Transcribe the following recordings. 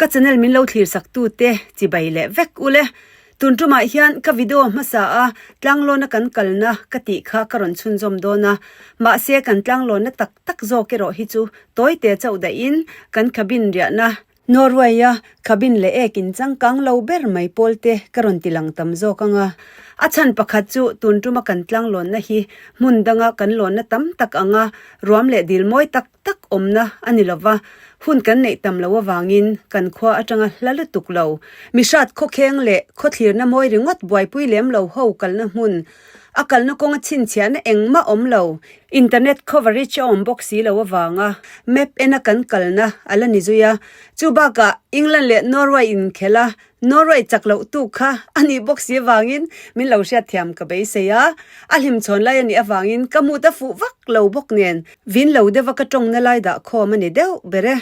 Ka channel min lo thlir sak tu te chibai leh vek ule. Tun tumah hian ka video hmasa a tlanglawna kan kalna ka tih kha ka rawn chhunzawm dawn a, mahse kan tlanglawna tak tak zawk erawh hi chu tawite chauh dahin kan cabin riahna Norway-a cabin leh ek in changkang lo ber mai pawl te ka rawn ti lang tam zawk ang a. A chhan pakhat chu tun tuma kan tlanglawnna hi hmun danga kan lawnna tam tak anga ruam leh dil mawi tak tak awmna a ni lova, hun kan neih tam lo avangin kan khua atanga hla lutuk lo. Mihrat khawkheng leh khawthlirna mawi ringawt buaipui lem lo ho kalna hmun A kalna kawnga chhinchhiahna engmah awm lo. Internet coverage a awm bawk si lo avanga map ena kan kalna a la ni zui a. Chu bakah England leh Norway inkhelh a, Norway chak loh tuk kha a nih bawk si avangin min lo hriatthiam ka beisei a. A hlimchhawn lai a nih avangin ka mut a fuh vak lo bawk nen vin lo deuha ka tawngna lai dah khawm a ni deuh ber e.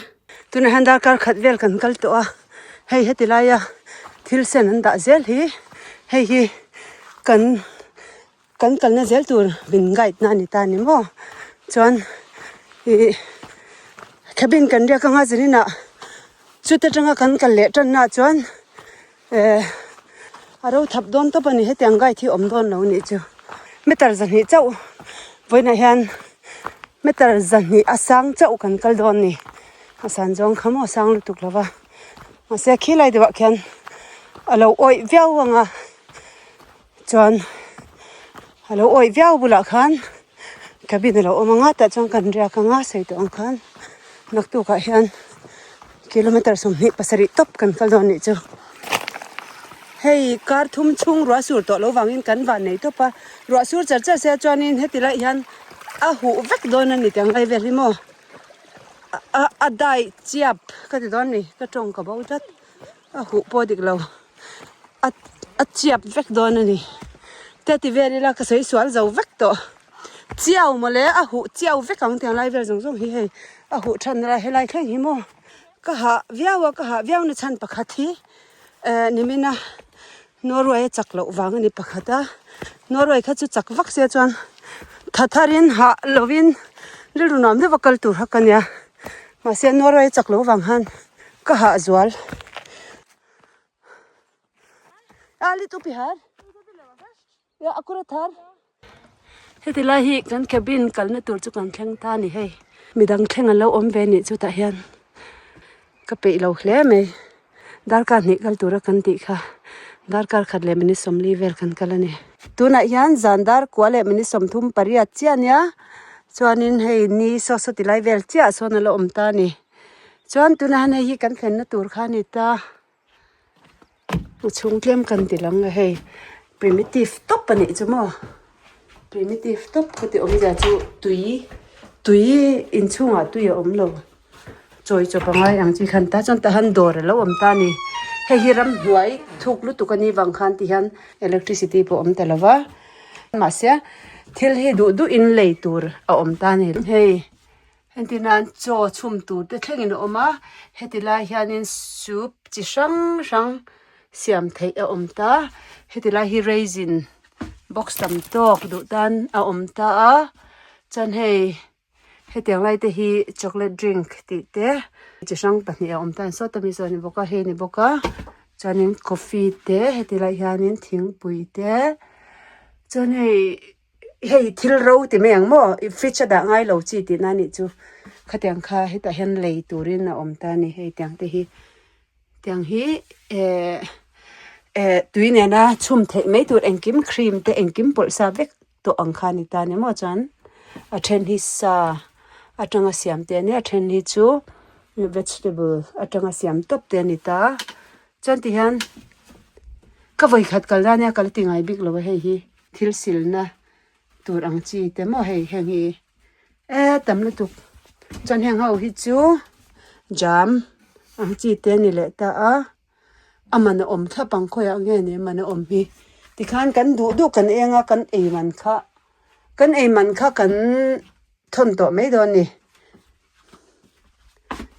Tunah hian darkar khat vel kan kal tawh a, hei heti laia thil sen an dah zel hi hei hi kan kan kalna zel tur min guide na a ni ta a ni maw chuan ih cabin kan riak anga zaninah chuta tanga kan kal leh tan naah chuan eh a ro thap dawn tawp a ni hetiang guide hi awm dawn lo a nih chu meter zahnih chauh vawiinah hian meter zahnih a sang chauh kan kal dawn a ni a san zawng kha maw a sang lutuk lo va mahse khilai deuh ah khian a lo awih viau ang a chuan a lo awih viau bulah khan cabin a lo awm ang a tah chuan kan riak ang a sawi tawh ang khan naktuk ah hian kilometer 27 tawp kan kal dawn anih chu hei kar thum chhung ruah sur tawh lo vangin kan van nei tawp a ruah sur char char se chuanin heti lai hian a huh vek dawn a ni tih ang lai vel hi maw a a dai chiap ka ti dawn a ni ka tawng ka bo tlat. A huh pawh dik lo a a chiap vek dawn a ni te ti vel ila ka sawi sual zo vek tawh chiau mawle a huh chiau vek ang tiang lai vel zawng zawng hi hei a huh than a helai thleng hi maw ka hah viau a ka hah viau na chhan pakhat hi eh nimin a Norway a chak loh vang a ni pakhat a Norway kha chu chak vak se chuan tha thar in hah lovin rilru nuam deuh a kal tur hak a nia mahse Norway a chak loh vang khan Ka hah zual. A lit upi har. Ya akura thar. Heti lai hi kan cabin kalna tur chu kan thleng ta ni hei. Midang thleng an lo awm ve nih chu tah hian ka peih lo hle mai. Darkar hnih kal tura kan tih kha darkar khat leh minute 40 vel kan kal a ni. Tunah hian zan dar kua leh minute 38 chiah a nia. Chuanin hei ni saw saw ti lai vel chiah sawn a lo awm ta a ni. Chuan tuna han hei hi kan thlenna tur kha a ni ta a chhung tlem kan ti lang a hei primitive tawp a nih chu maw primitive tawp ka ti awmzia chu tui tui inchhungah tui a awm lo chawi chawp a ngai ang chi khan ta chuan tah hian dawr a lo awm ta a ni hei hi ramhnuai thuk lutuk a nih vang khan ti hian electricity pawh a awm ta lo va mahse thil hi duh duh in lei tur a awm ta a ni hei. Entir nan chaw chhum tur te thlengin a awm a heti lai hianin soup chi hrang hrang siam theih a awm ta heti lai hi raisin box tam tawk duh tan a awm ta a chuan hei hetiang lai te hi chocolate drink tih te chi hrang pahnih a awm ta sawta mi sawn a ni bawk a hei a ni bawk a chuanin coffee te heti lai hianin thingpui te chuan hei. Hei thil ro ti mai ang maw i fridge a dah ngai lo chi tihna a nih chu khatiang kha hetah hian lei turin a awm ta a ni hei tiang te hi tiang hi eh eh tui nena chhum theih mai tur engkim cream te engkim pawlh sa vek tawh ang kha a ni ta a ni maw chuan a then hi sa atanga siam te a nia a then hi chu vegetable atanga siam tawp te a ni ta chuan ti hian ka vawikhat kal dan nia ka la ti ngai bik lo a hei hi. Thil silna tur ang chi te maw hei heng hi e tam lutuk chuan heng ho hi chu jam ang chi te a ni leh ta a a man a awm thlap ang khawiah nge ni a man a awm hi tikhan kan duh duh kan eng a kan ei man kha kan ei man kha kan thawn tawh mai dawn a ni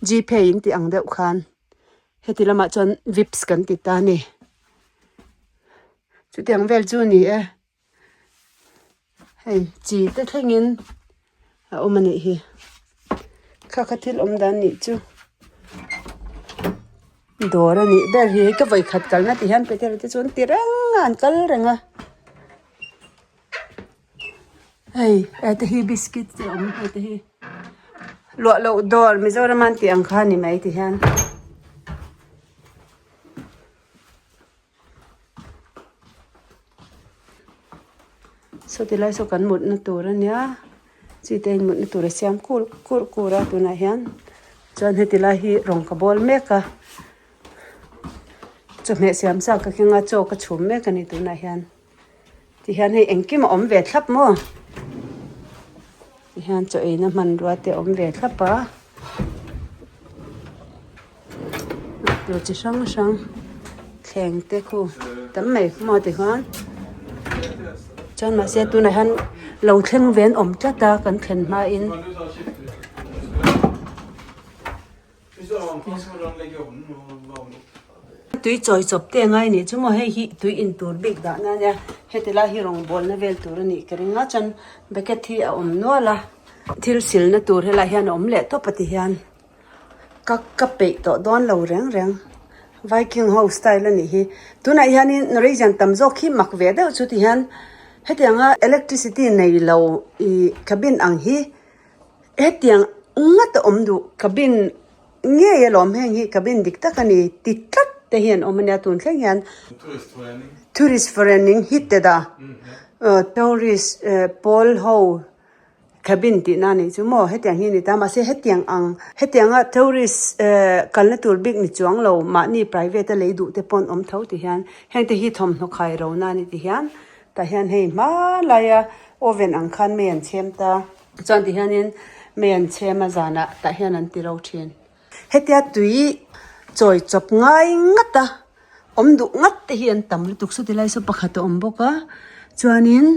gpay in tih ang deuh khan heti lamah chuan vips kan ti ta a ni. Chutiang vel chu a ni e hei chi te thlengin a awm a nih hi kha kha thil awm dan nih chu. Dawr a nih ber hi hei ka vawi khat kalna ti hian Petera te chu an ti reng a an kal reng a hei hete hi biscuit te a awm hete hi luah loh dawr Mizoram an tih ang kha a ni mai ti hian. Saw ti lai saw kan mutna tur a nia chi te in mutna tur a siam kur kur kur a tunah hian chuan heti lai hi rawng ka bawl mek a chawhmeh siam sa ka keng a chaw ka chhum mek a ni tunah hian tihian hei engkim a awm ve thlap maw tihian chaw eina hmanrua te a awm ve thlap a. Tur chi hrang hrang thleng te khu tam mai maw ti khan chuan mahse tunah hian lo thleng ve an awm tlat a kan thlen hmain. Tui chawi chawp te angai anih chu maw hei hi tui in tur bik dah na ania heti lai hi rawngbawlna vel tur anih ka ring a chuan bucket hi a awm nual a thil silna tur helaiah hian a awm leh tawp a ti hian. Ka ka peih tawh dawn lo reng reng Viking ho style a nih hi tunah hianin Norwegian tam zawk hi mak ve deuh chu ti hian hetianga electricity nei lo ih cabin ang hi hetiang ngat a awm duh cabin ngei alawm heng hi cabin dik tak a ni ti tlat te hi an awm a nia tun thleng hian tourist foreigning hit te dah tourist pawl ho. Cabin tih na nih chu maw hetiang hi a ni ta mahse hetiang ang hetianga tourist eh kalna tur bik ni chuang lo mahni private a lei duh te pawh an awm tho ti hian heng te hi thawmhnaw khai ro na a ni ti hian tah hian hei hmanlaia oven ang khan mei an chhem ta chuan ti hianin mei an chhem a zanah tah hian an ti ro thin. Hetia tui chawi chawp ngai ngat a awm duh ngat te hi an tam lutuk saw tilai saw pakhat a awm bawk a chuanin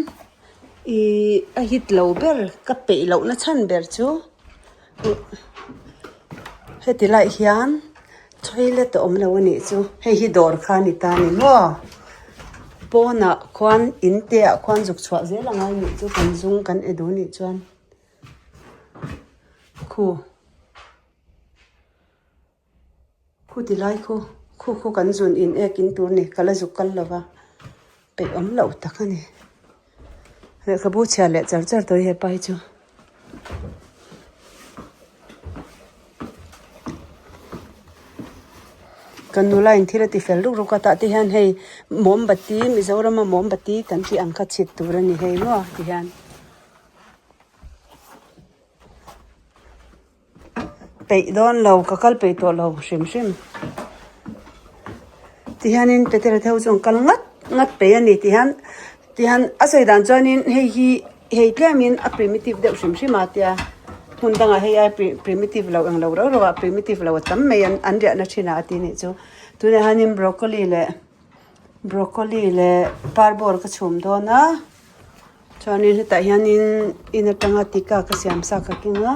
ihh a hit lo ber ka peih loh na chhan ber chu heti laiah hian toilet a awm lo a nih chu hei hi dawr kha a ni ta a ni maw pawnah khuan in te ah khuan zuk chhuah zel a ngai nih chu kan zung kan e duh nih chuan khu. Khu ti lai khu khu khu kan zun in ek in tur ni ka la zuk kal lo va peih awm loh tak a ni lehkhabu chhiar leh char char tawh hi hepa hi chu. Kan nula in thil a ti fel ruk ruk a tah te hian hei mombati Mizoram a mombati kan tih ang kha chhit tur a ni hei maw ti hian. Peih dawn lo ka kal peih tawh lo hrim hrim tihianin Petera te ho chu an kal ngat ngat peih a ni tihian tihian a sawi dan chuanin hei hi hei tlemin a primitive deuh hrim hrim a tia hmun dangah hei ai primitive lo englo rau rau ah primitive lo a tam mai an an riahna thin ah a ti nih chu tunah hianin broccoli leh broccoli leh parbawr ka chhum dawn a. Chuanin hetah hianin in atanga tikka ka siam sa ka keng a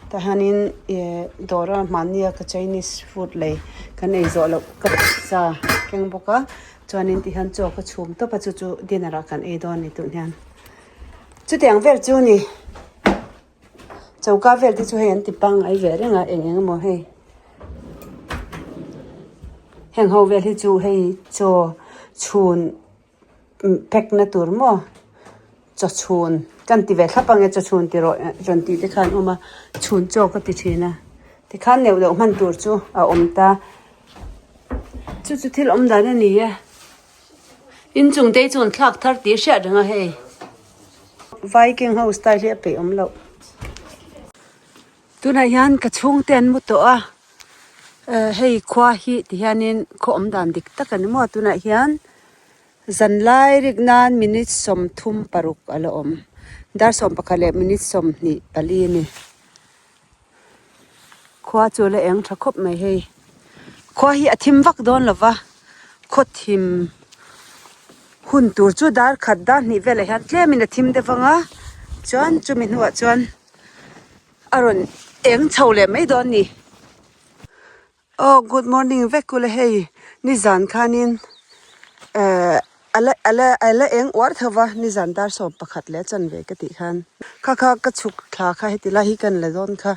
tah hianin eh dawra hmahnia ka chinese food lei kan ei zawh loh ka sa keng bawk a chuanin tihian chaw ka chhum tawp a chu chu dinner ah kan ei dawn a ni tun hian chutiang vel chu a ni choka vel te chu hei an ti pangngai ve reng a eng eng emaw hei heng ho vel hi chu hei chaw chhun. Pack na tur maw chaw chhun kan ti ve thlap ang e chaw chhun ti rawh rawn tih te khan awm a chhun chaw ka ti thin a tikhan neuh loh hman tur chu a awm ta chu chu thil awm dan a ni e inchung te hi chuan thlak thar tih hriat reng a hei viking ho style hi a peih awm loh tunah hian ka chhungte an mu tawh a hei khua hi ti hianin khaw awm dan dik tak a ni maw tunah hian. Zanlai rik nan minute 36 a la awm. Dar 11 leh minute 24 a ni. Khua chu a la eng tha khawp mai hei. Khua hi a thim vak dawn lo va, khaw thim hun tur chu dar khat dar hnih velah hian tlemin a thim deuh vang a, chuan chumi hnuah chuan a rawn eng chho leh mai dawn a ni. Aw good morning vek ula hei nizan khanin eh ala ala ala eng uar tho va nizan dar 11 leh a chanve ka tih khan kha kha ka chhuk thla kha heti lai hi kan la dawn kha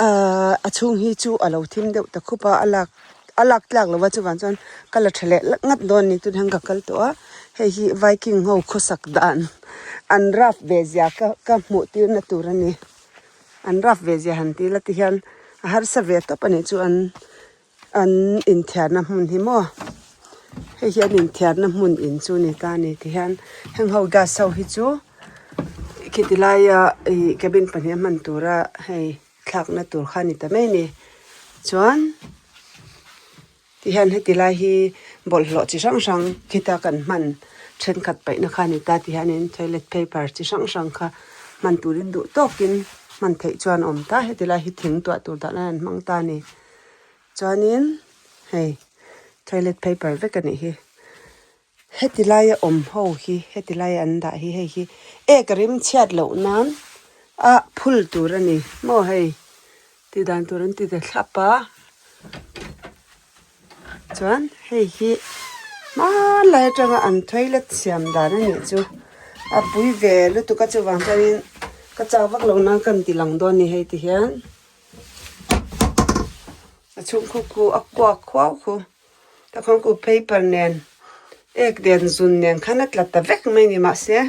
ahh a chhung hi chu a lo thim deuh ta khup a a lak. A lak tlak lo a chuvang chuan ka la tha leh ngat dawn a ni tunah hian ka kal tawh a hei hi Viking ho khawsak dan an rap ve zia ka ka hmuh tir na tur a ni an rap ve zia han ti ila ti hian a harsa ve tawp a nih chu an an inthiarna hmun hi maw hei hi an inthiarna hmun in chu a ni ta a ni ti hian heng ho gas ho hi chu khiti laia ih cabin pahnih a hman tura hei. Thlakna tur kha a ni ta mai a ni. Chuan tihian heti lai hi bawlhhlawh chi hrang hrang khita kan hman thenkhat paihna kha a ni ta tihianin toilet paper chi hrang hrang kha hman turin duh tawkin hman theih chuan a awm ta. Heti lai hi thing tuah tur dah nan an hmang ta a ni. Chuanin hei toilet paper vek a nih hi. Heti laia awm ho hi heti laia an dah hi hei hi ek a rim chhiat loh nan a phul tur a ni maw hei tih dan tur an ti ta thlap a chuan hei hi hmanlai atanga an toilet siam dan a nih chu a pui ve lutuk a chuvang chuanin ka chak vak loh nan ka inti lang dawn a ni hei ti hian a chhungkhaw khu a kuak khuau khu. Ta khawn ku paper nen ek nen zun nen khan a tla ta vek mai a ni mahse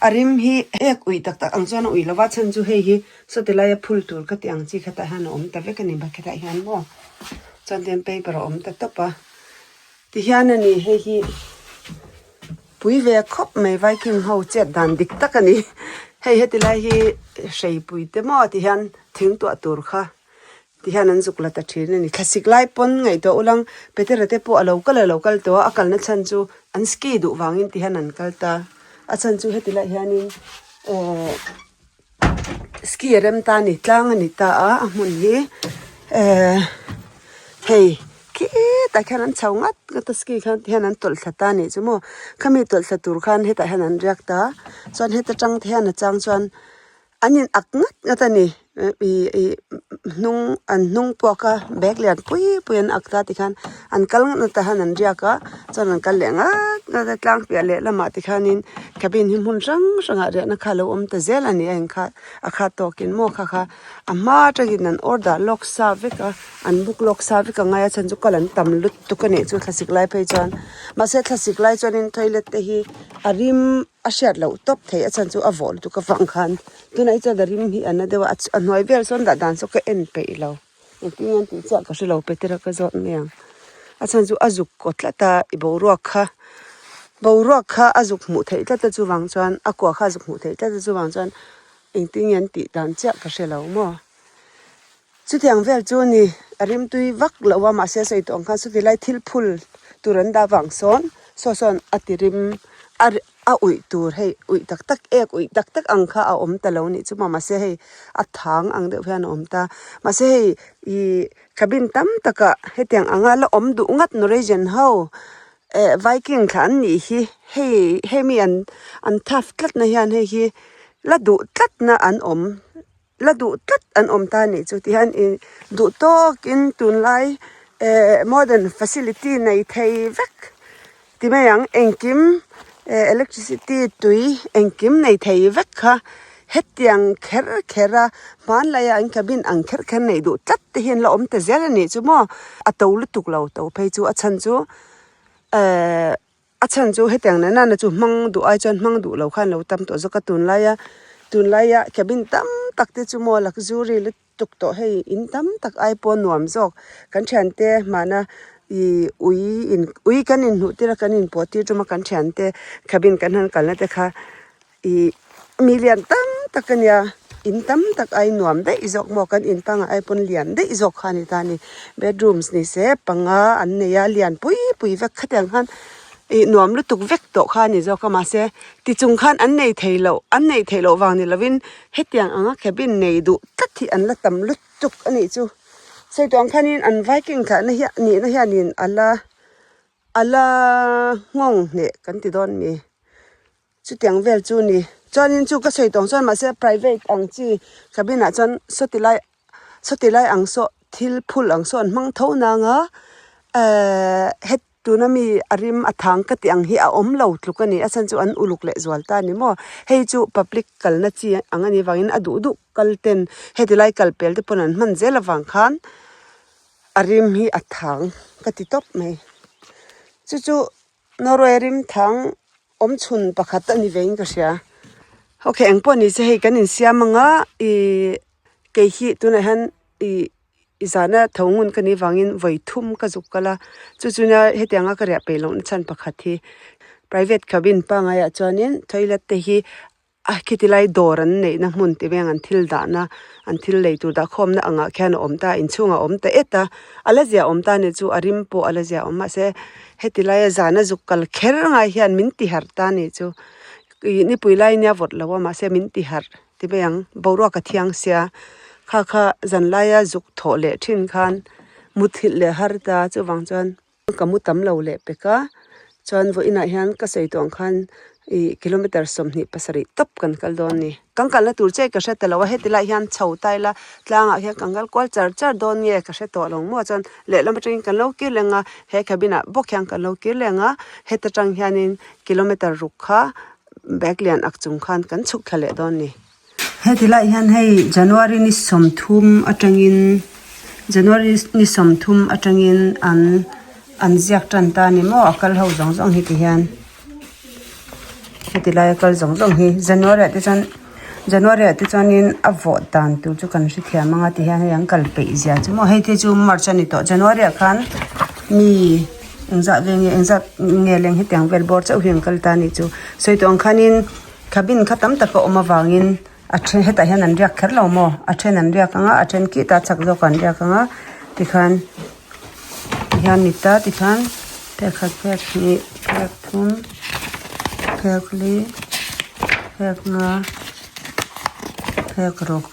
a rim hi ek uih tak tak ang chuan a uih lo va chhan chu hei hi sawti laia phul tur ka tih ang chi khatah hian a awm ta vek a ni bakhet ah hian maw chuan tihian paper a awm ta tawp a tihian a ni hei hi pui ve khawp mai viking ho chet dan dik tak a ni hei heti lai hi hreipui te maw tihian thing tuah tur kha. Tihian an zuk la ta thin a ni. Thlasik lai pawn ngaihtuah ulang Petera te pawh a lo kal a lo kal tawh a, a kalna chhan chu an ski duh vangin tihian an kal ta. A chhan chu heti lai hianin ehh ski a rem ta a ni, tlang a ni ta a, a hmun hi ehh hei khitah khian an chho ngat ngat a ski khan tihian an tawlh thla ta a nih chu maw. Khami tawlh thla tur khan hetah hian an riak ta a, chuan heta tang te hian a chang chuan An in ak ngat ngat a ni ih ih hnung an hnung puak a bag lian pui pui an ak ta tikhan an kal ngat ngat ah hian an riak a chuan an kal leh ngat ngat a tlang piah leh lamah tikhanin cabin hi hmun hrang hrangah riahna kha a lo awm ta zel a ni a inkha a khat tawkin maw kha kha a hma atangin an order lawk sa vek a an book lawk sa vek a ngai a chhan chu kal an tam lutuk a nih chu thlasik lai phei chuan mahse thlasik lai chuanin toilet te hi a rim. A hriat loh tawp thei a chhan chu a vawh lutuk avang khan tunah hi chuan a rim hi a na deuh a a hnuai vel sawn dah dan saw ka en peih lo engtin nge an tih chiah ka hre lo Petera ka zawt mai ang a chhan chu a zuk kaw tlat a i boruak kha boruak kha a zuk hmuh theih tlat a chuvang chuan a kua kha a zuk hmuh theih tlat a chuvang chuan engtin nge an tih dan chiah ka hre lo maw. Chutiang vel chu ni a rimtui vak lo a mahse sawi tawh ang khan chuti lai thil phul tur an dah vang sawn saw sawn a ti rim a a uih tur hei uih tak tak ek uih tak tak ang kha a awm ta lo nih chu maw mahse hei a thang ang deuh hian a awm ta mahse hei ih cabin tam takah hetiang anga la awm duh ngat Norwegian ho eh Viking thla an nih hi hei hemi an an tough tlat na hian hei hi la duh tlat na an awm. La duh tlat an awm ta nih chu tihian ih duh tawkin tunlai eh modern facility nei thei vek ti mai ang engkim eh electricity tui engkim nei thei vek kha hetiang kher kher a hmanlaia an cabin ang kher kher neih duh tlat te hian la awm ta zel a nih chu maw a to lutuk lo to phei chu a chhan chu eh. A chhan chu hetiang nen nana chu hmang duh ai chuan hmang duh lo khan lo tam tawh zawk a tunlaia tunlaia cabin tam tak te chu maw luxury lutuk tawh hei in tam tak ai pawh nuam zawk kan thiante hmana ih ui in ui kan inhmuh tir a kan inpawh tir tum a kan thiante cabin kan han kalna te kha Ih mi lian tam tak a nia in tam tak ai nuam daih zawk maw kan in pangah ai pawn lian daih zawk kha a ni ta a ni bedrooms ni se panga an nei a lian pui pui vek khatiang khan ih nuam lutuk vek tawh kha a ni zawk a mahse tichung khan an nei thei loh an neih theih loh vang ni lovin hetiang anga cabin nei duh tlat hi an la tam lutuk a nih chu sawi tawh ang khanin an viking thlahna hian nihna hianin a la a la nghawng hneh kan ti dawn mi. Chutiang vel chu ni. Chuanin chu ka sawi tawng chuan mahse private ang chi cabin ah chuan sawti lai sawti lai ang saw thil phul ang saw an hmang tho nang a ehh het tuna mi a rim a thang ka tih ang hi a awm lo tluk a ni a chhan chu an uluk leh zual ta a ni maw hei chu public kalna chi ang a nih vangin a duh duh kal ten heti lai kal pel te pawn an hman zel avang khan. A rim hi a thang ka ti tawp mai. Chu chu Norway rim thang awm chhun pakhat a ni vein ka hria. Okay eng pawh ni se hei kan insiam anga ihh kei hi tunah hian ihh i zana tho ngun ka nih vangin vawi thum ka zuk kal a chu chu nia hetianga ka riah peih lohna chhan pakhat hi private cabin pangaiah chuanin toilet te hi a khiti lai dawr an neihna hmun ti veng an thil dahna an thil lei tur dah khawmna angah khian a awm ta a inchhungah a awm ta et a a la zia awm ta a nih chu a rim pawh a la zia awm mahse heti laia zana zuk kal kher ngai hian min ti harh ta a nih chu ih nipui lai nia vawt lo a mahse min ti harh ti mai ang boruak a thiang sia kha kha zan laia zuk thawh leh thin khan muthilh leh har ta chuvang chuan. Ka mu tam lo leh pek a, chuan vawiinah hian ka sawi tawh ang khan ih kilometer 27 tawp kan kal dawn a ni. Kan kalna tur che ka hre ta lo a, heti lai hian chho ta ila tlangah hian kan kal kual char char dawn nge ka hre tawh lo maw chuan lehlam atangin kan lo kir leng a, he cabin ah bawk hian kan lo kir leng a, heta tang hianin kilometer ruk kha bag lian ak chung khan kan chhuk thla leh dawn a ni. Heti lai hian hei January ni 30 atangin January ni 30 atangin an an ziak tan ta a ni maw a kal ho zawng zawng hi ti hian heti laia kal zawng zawng hi January ah te chuan January ah te chuanin a vawh dan tur chu kan hrethiam ang a ti hian hei an kal peih zia chu maw hei te chu March a ni tawh January ah khan mi engzah vel nge engzat nge leng hetiang vel bawr chauh hi an kal ta a nih chu sawi tawh ang khanin. Cabin kha tam tak a awm avangin a then hetah hian an riak kher lo maw a then an riak ang a a then khi ta chak zawk ah an riak ang a tikhan tihian ni ta tikhan phek khat phek hnih phek thum phek li phek nga phek ruk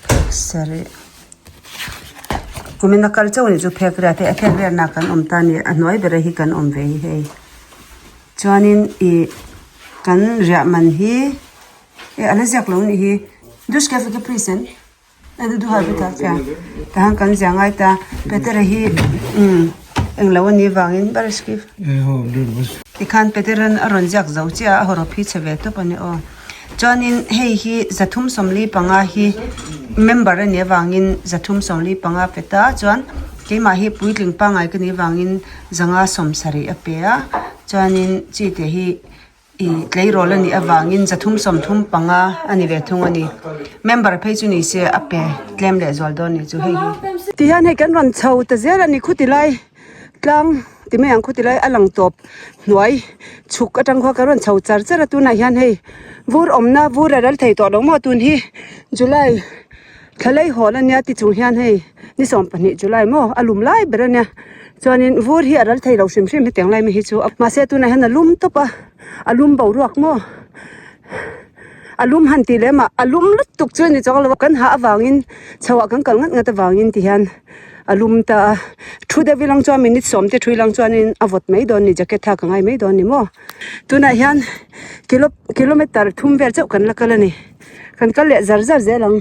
phek sarih kumin a kal chauh a nih chu phek riat hi a phek riatna ah kan awm ta a ni a hnuai ber hi kan awm ve hi hei. Chuanin ih kan riah man hi eh a la ziak lo nih hi dush ke fike price en eh du har bik a chia tahan kan ziah ngai ta Petera hi umm englo a nih vangin bar skip tikhan Petera'n a rawn ziak zo chiah a a hawrawp hi chhe ve tawp a ni aw chuanin hei hi 345 hi member a nih avangin 345 pe ta chuan keimah hi puitling pangngai ka nih vangin. 570 a pe a chuanin chi te hi ih tleirawl a nih avangin 335 a ni ve thung a ni member phei chu ni se a pe tlem leh zual dawn a nih chu hei hi. Tihian hei kan rawn chho ta zel a ni khuti lai tlang ti mai ang khuti lai a lang tawp hnuai chhuk atang khuan kan rawn chho char char a tunah hian hei vur awmna vur a ral thei tawh lo maw tun hi July. Thla lei hawl a nia ti chung hian hei ni 12 July maw a lum lai ber a nia chuanin vur hi a ral thei lo hrim hrim hetiang lai mai hi chu mahse tunah hian a lum tawp a a lum boruak maw a lum han tih lem ah a lum lutuk chu a ni chuang lo a kan hah avangin chho ah kan kal ngat ngat avangin ti hian a lum ta a thu deuh ilang chuan minute sawm te thu ilang chuanin a vawt mai dawn a ni jacket thlak a ngai mai dawn a ni maw tunah hian kilo kilometer thum vel chauh kan la kal a ni. Kan kal leh zar zar zel ang.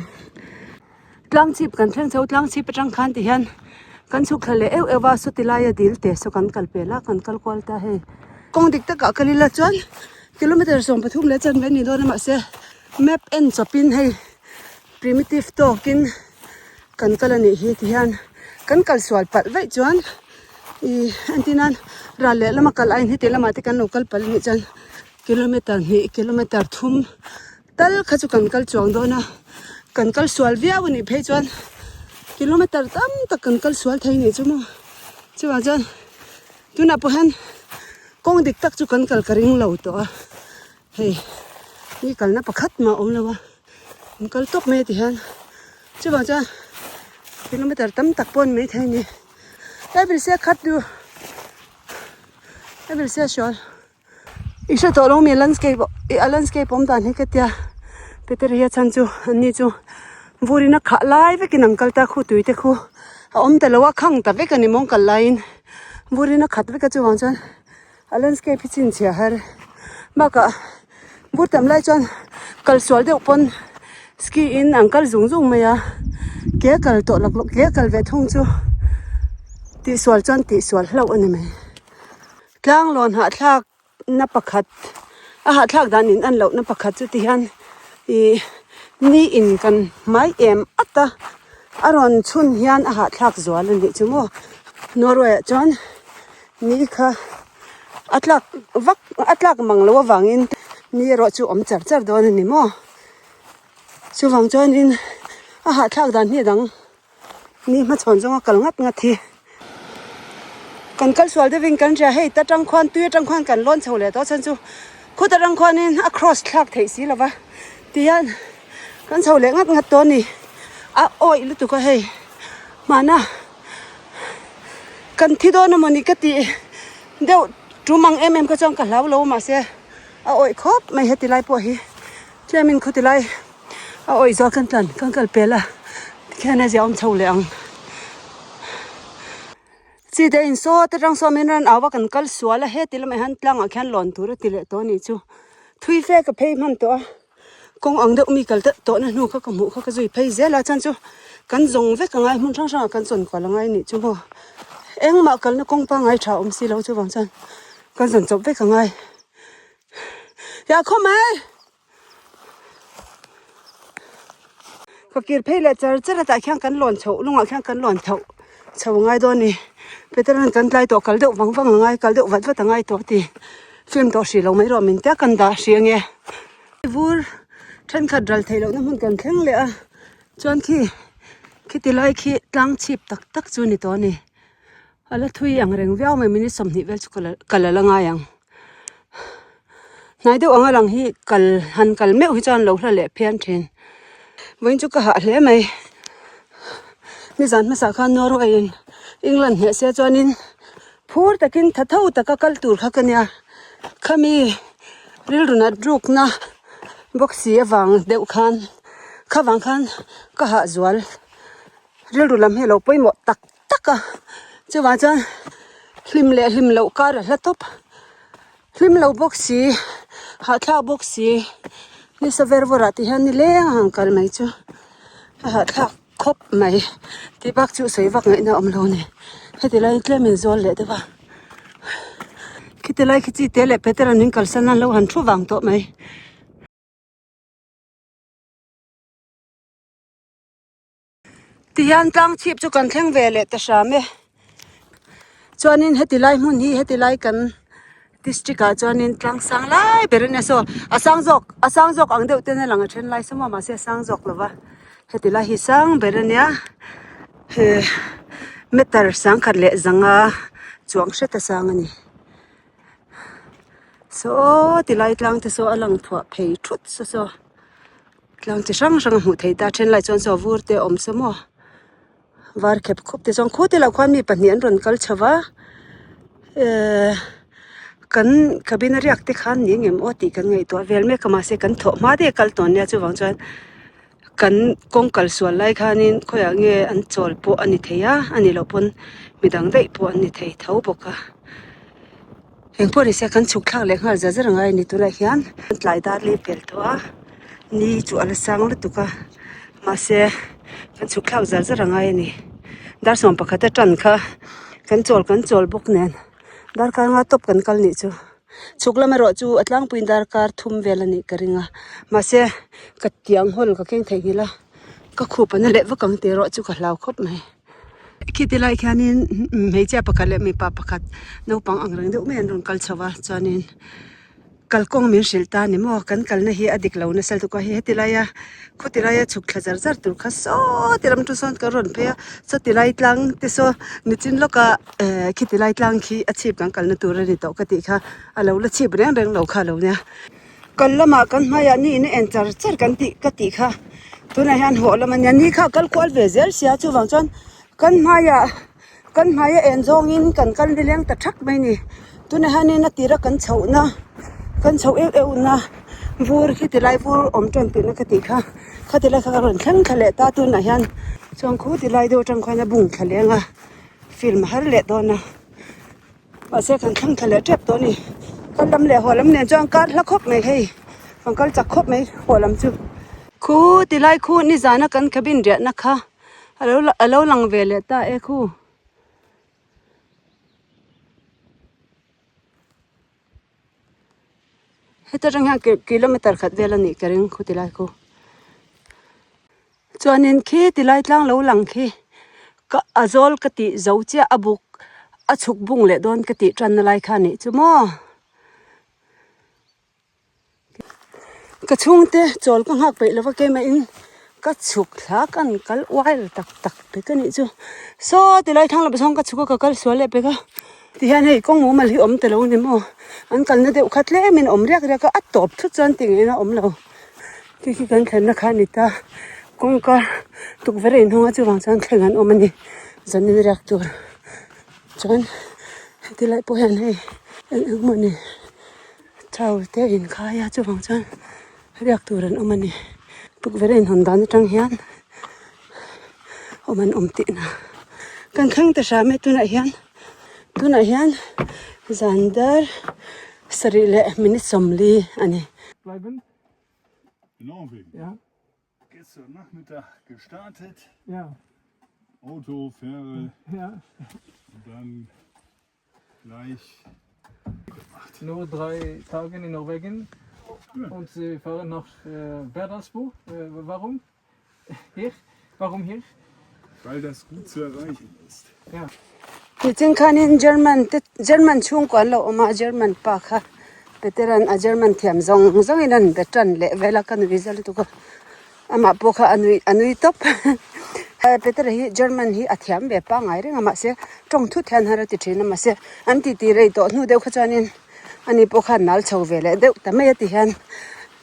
Tlang chhip kan thleng chho tlang chhip atang khan ti hian kan chhuk thla leh euh euh a saw ti laia dil te saw kan kal pel a kan kal kual ta hei. Kawng dik takah kal ila chuan kilometer 13 leh chanve a ni dawn a mahse map en chawpin hei primitive tawkin kan kal a nih hi ti hian kan kal sual palh vaih chuan ih entir nan ral leh lama kal aiin heti lamah te kan lo kal palh a nih chuan. Kilometer hnih kilometer thum tal kha chu kan kal chuang dawn a kan kal sual viau a nih phei chuan kilometer tam tak kan kal sual thei nih chu maw chuvang chuan tunah pawh hian kawng dik tak chu kan kal ka ring lo tawh a hei mi kalna pakhat mah a awm lo a an kal tawp mai a ti hian chuvang chuan kilometer tam tak pawh a ni maithei a ni he vil se khat du he vil se sual. I hre tawh lo mi landscape a landscape awm dan hi ka tia Peter hi a chhan chu an ni chu vurin a khah lai vekin an kal ta khu tui te khu a awm ta lo a khang ta vek a ni mawng kal laiin vurin a khat vek a chuvang chuan a landscape hi chhinchhiah har bakah vur tam lai chuan kal sual deuh pawn ski in an kal zung zung mai a ke kal tawh laklawh ke kal ve thung chu tihsual chuan tihsual hlauh a ni mai. Tlanglawn hahthlak na pakhat a hahthlak dan in an loh na pakhat chu ti hian ih ni in kan hmai em at a. A rawn chhun hian a hahthlak zual a nih chu maw. Norway ah chuan ni kha a tlak vak a tlak mang loh avangin ni erawh chu awm char char dawn a ni maw. Chuvang chuanin a hahthlak dan hi a dang. Ni hmachhawn zawnga kal ngat ngat hi kan kal sual deuhin kan hria hei ta tang khuan tui atang khuan kan lawn chho leh tawh chhan chu khut atang khuanin a cross thlak theih si lova tihian kan chho leh ngat ngat tawh a ni a awih lutuk a hei hmana kan thi dawn amawni ka tih deuh tum ang em em kha chuan ka hlau lo mahse a awih khawp mai heti lai pawh hi tlemin khuti lai. A awih zawk kan tlan kan kal pel a tikhian a ziahawm chho leh ang. Chi te in saw te tang saw min rawn au a kan kal sual a heti lamah hian tlangah khian lawn tur a ti leh tawh a nih chu. Thui fe ka phei hman tawh a kawng ang deuh mi kal tawh na hnu kha ka hmuh kha ka zui phei zel a chuan chu kan zawng vek angai hmun hrang hrangah kan zawn kual angai a nih chu maw. Engmah kalna kawng pangngai tha awm si lo chuvang chuan kan zawn chawp vek angai. Ya khaw mai! Ka kir phei leh char char a tah khian kan lawn chhoh lungah khian kan lawn chhoh chho a ngai dawn a ni peteran kan tlai tawh kal deuh vang vang a ngai kal deuh vat vat a ngai tawh a ti film tawh hrih lo mai rawh min tia kan dah hrih ange vur thenkhat ral theih lohna hmun kan thleng leh a chuan khi khiti lai khi tlang chhip tak tak chu a ni tawh a ni a la thui ang reng viau mai minute 20 vel chu ka la la ngai ang. Hnai deuh anga lang hi kal han kal meuh hi chuan lo hla leh phian thin. Vawiin chu ka hah hle mai. Nizan hmasa khan Norway in England hneh se chuanin phur takin tha tho taka kal tur kha ka nia. Khami rilru nat rukna bawk si avang deuh khan kha vang khan ka hah zual. Rilru lam hi a lo pawimawh tak tak a chuvang chuan hlim leh hlim loh kar a hla tawp hlim lo bawk si hahthlak bawk si nisa ver vawrh ah te hian nileng a han kal mai chu a hahthlak khawp mai tih bak chu sawi vak ngaihna a awm lo a ni heti laiin tlem in zawl leh deuh a khiti lai khi chi te leh peter an min kalsan a an lo han thu vang tawh mai. Tihian tlang chhip chu kan thleng ve leh ta hram e. Chuanin heti lai hmun hi heti lai kan district ah chuanin tlang sang lai ber a nia saw a sang zawk a sang zawk ang deuh ten a lang a then lai saw maw mahse a sang zawk lo va heti lai hi sang ber a nia he meter sangkhat leh zanga chuang hret a sang a ni. Saw ti lai tlang te saw a lang phuah phei thut saw saw. Tlang chi hrang hrang a hmuh theih ta a then lai chuan saw vur te a awm sa maw var khep khup te chuan khuti loh khuan mi pahnih an rawn kal chho va ehh kan cabin a riak te khan ni ngem aw tih kan ngaihtuah vel mek a mahse kan thawh hma daih a kal tawn nia chuvang chuan kan kawng kal sual lai khanin khawiah nge an chawl pawh a ni thei a a nih loh pawn midang daih pawh an ni thei tho bawk a. Engpawh ni se kan chhuk thlak leh nghal zar zar angai a ni tunah hian tlai dar leh pel tawh a ni chu a la sang lutuk a mahse kan chhuk thlak zar zar angai a ni dar 11 a tan kha kan chawl kan chawl bawk nen darkar nga tawp kan kal nih chu chhuk lam erawh chu a tlangpuiin darkar thum vel a nih ka ring a mahse ka tiang hawl ka keng theihnghilh a ka khup a na leh vak ang tih erawh chu ka hlau khawp mai. Khiti lai khianin hmeichhia pakhat leh mipa pakhat naupang ang reng deuh mai an rawn kal chho a chuanin kalkawng min hrilh ta a ni maw kan kalna hi a dik lo nasa lutuk a hei heti laia khawti laia chhuk thla zar zar tur kha saw ti lam chu sawn kan rawn phei a sawti lai tlang te saw nichin lawka eh khiti lai tlang khi a chhip kan kalna tur a ni tawh ka tih kha a lo la chhip reng reng lo kha a lo nia. Kal lamah kan hmaiah ni in a en char char kan tih ka tih kha tunah hian hawh lam a nia ni kha a kal kual ve zel sia chuvang chuan kan hmaiah kan hmai a en zawngin kan kal nileng ta thak mai a ni tunah hianin a tira kan chhohna kan chhoh euh euh na vur khi ti lai vur awm tan tihna ka tih kha khati lai kha ka rawn thleng thla leh ta tunah hian chuan khu ti lai deuh atang khuan a bung thla leng a film a har leh dawn a. Mahse kan thlang thla leh tep tawh a ni. Kal lam leh haw lam nen chuan kar hla khawp mai hei. Kan kal chak khawp mai haw lam chu. Khu tilai khu nizana kan cabin riahna kha a lo a lo lang ve leh ta e khu. Heta tang hian kilometer khat vel a nih ka ring khu tilai khu. Chuanin khi tilai tlang lo lang khi ka a zawl ka tih zo chiah a buk a chhuk bung leh dawn ka tih tanna lai kha a nih chu maw. Ka chhungte chawl ka nghak peih lova keimah in ka chhuk thla ka an kal uail tak tak pek a nih chu saw tilai thlang lam zawng ka chhuk a ka kal sual leh pek a tihian hei kawng mumal hi awm ta lo a ni maw an kalna deuh kha tlem in a awm riak riak a a tawp thut chuan ti ngeiin a awm lo khi khi kan thlenna kha a ni ta kawngka tukverh a inhawng a chuvang chuan thleng an awm a ni zanin riak tur chuan heti lai pawh hian hei eng eng emaw ni. Chau te a inkhai a chuvang chuan riak tur an awm a ni tukverh a inhawn dan atang hian awm an awm tihna kan thleng ta hram e tunah hian tunah hian zan dar sarih leh minute sawmli a ni. Gestern Nachmittag gestartet. Ja. Auto, Fähre. Ja. Und dann gleich gemacht. Nur drei Tage in Norwegen ja. und Sie fahren nach äh, Berdalsbo. Äh, warum? Hier? Warum hier? Weil das gut zu erreichen ist. Ja. Nichin khanin German te German chhungkua an lo awm a German pa kha Peteran a German thiam zawng zawngin an be tan leh vel a ka nui zal lutuk a amah pawh kha a nui a nui tawp Petera hi German hi a thiam ve pangngai reng a mahse tawng thut hian har a ti thin a mahse an titi rei tawh hnu deuh kha chuanin ani pawh khan nal chho ve leh deuh ta mai a ti hian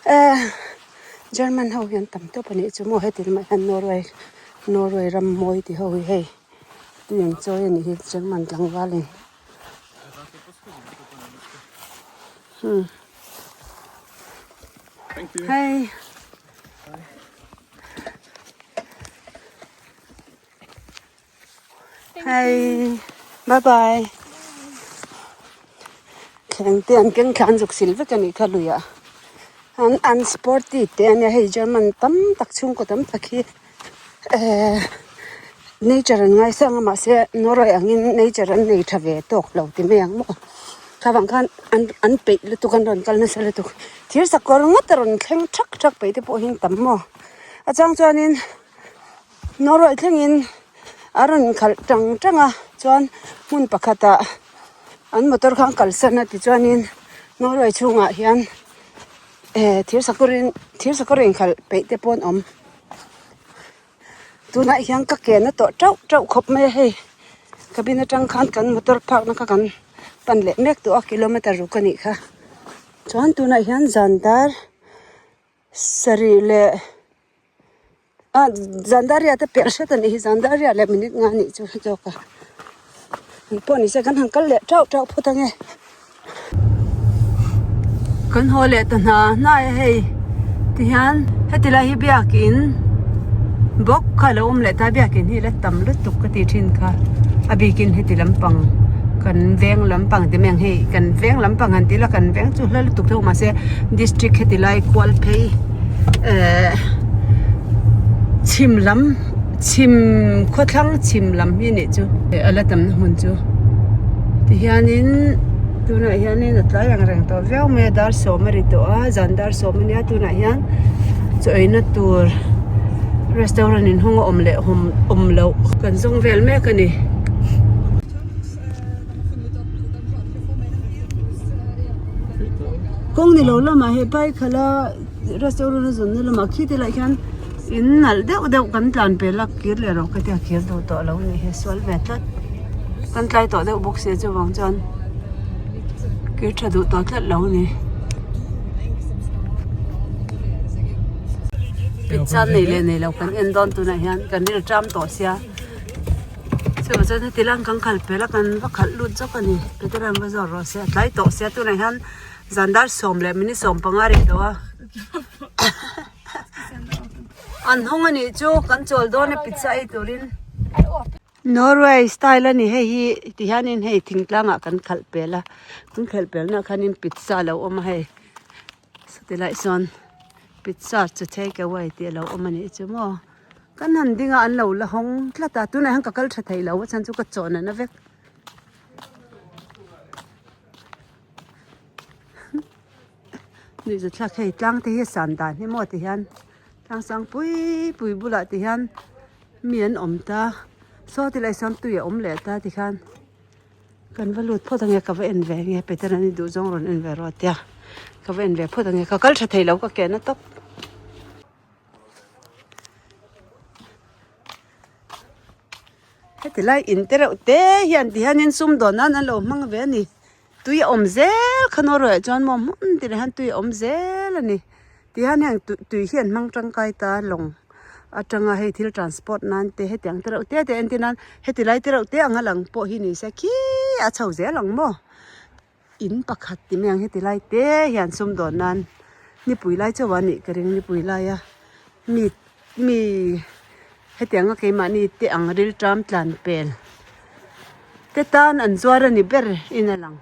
ehh German ho hian tam tawp a nih chu maw heti lamah hian Norway Norway ram mawi ti ho hi hei tui an chawi a nih hi German tlangval in. Thank you. Hei. Hei. Bye bye. Thleng te an keng thla an zuk sil vek a nih kha luiah. An an sporty te a nia hei German tam tak chhungkaw tam tak hi eh nature an ngaisang a mahse Norway angin nature an nei tha ve tawk lo ti mai ang maw. Kha vang khan an an peih lutuk an rawn kal nasa lutuk thir sakawr ngawt a rawn thleng thak thak peih te pawh hi an tam maw a chang chuanin Norway thlengin a rawn khalh tang tang a chuan hmun pakhatah an motor kha an kalsan a tichuanin Norway chhungah hian eh thir sakawrin thir sakawr inkhalh peih te pawh an awm. Tunah hian ka ke na tawh teuh teuh khawp mai a hei cabin atang khan kan motor park na kha kan pan leh mek tawh a kilometer ruk a nih kha chuan tunah hian zan dar sarih leh ah zan dar riat a pelh hret a nih hi zan dar riat leh minute nga a nih chu zawk a engpawh ni se kan han kal leh teuh teuh phawt ange. Kan haw leh ta hna hnai a hei tihian heti lai hi biakin bawk kha a lo awm leh ta biakin hi la tam lutuk ka tih thin kha a bikin heti lampang kan veng lampang ti mai ang hei kan veng lampang han tih ila kan veng chu hla lutuk theuh mahse district heti lai kual phei ehh chhim lam chhim khawthlang chhim lam hi a nih chu a la tamna hmun chu tihianin tunah hianin a tlai ang reng tawh viau mai a dar sawm a ri tawh a zan dar sawm a nia tunah hian chaw eina tur restaurant inhawng a awm leh awm awm loh kan zawng vel mek a ni. Kawng ni lo lamah he bike khalh a restaurant a zawnna lamah khi te lah hian in nalh deuh deuh kan tlan pel a kir leh rawh ka tia kir duh tawh lo a nih hi sual ve tlat kan tlai tawh deuh bawk sia chuvang chuan kir tha duh tawh tlat lo a ni pizza nei leh nei lo kan en dawn tunah hian kan ril ṭam tawh sia chuvang chuan heti lang kan kal pel a kan va khalh lut zawk a ni peter an va zawr rawh se a tlai tawh sia tunah hian zan dar sawm leh minute 15 a ri tawh a. An hawng a nih chu kan chawl dawn a pizza ei turin Norway style a ni hei hi ti hianin hei thingtlangah kan khalh pel a kan khalh pelna ah khanin pizza a lo awm a hei sawti lai sawn pizza chu take away tih a lo awm a nih chu maw kan han ding a an lo la hawng tlat a tunah hian ka kal tha thei lo a chhan chu ka chawn a na vek. Nuihza thlak hei tlang te hi a san dan hi maw ti hian. Tlang sang pui pui bulah ti hian mi an awm ta saw ti lai sawn tui a awm leh ta tikhan kan va lut phawt ange ka va en ve ange Peter an i duh zawng rawn en ve rawh a tia ka va en ve phawt ange ka kal tha thei lo ka ken a tawp. Heti lai in te reuh te hian ti hianin sumdawn nan an lo hmang ve a ni tui a awm zel kha Norway ah chuan maw hmun tinah hian tui a awm zel a ni ti hian heng tui hi an hmang tangkai ta lawng atanga hei thil transport nan te hetiang te reuh te te entir nan heti lai te reuh te anga lang pawh hi ni se khi a chho zel ang maw. In pakhat ti mai ang heti lai te hian sumdawn nan nipui lai chauh a nih ka ring nipui laia mi mi hetianga keimahni te ang rilṭam tlan pel te tan an zuar a ni ber in a lang.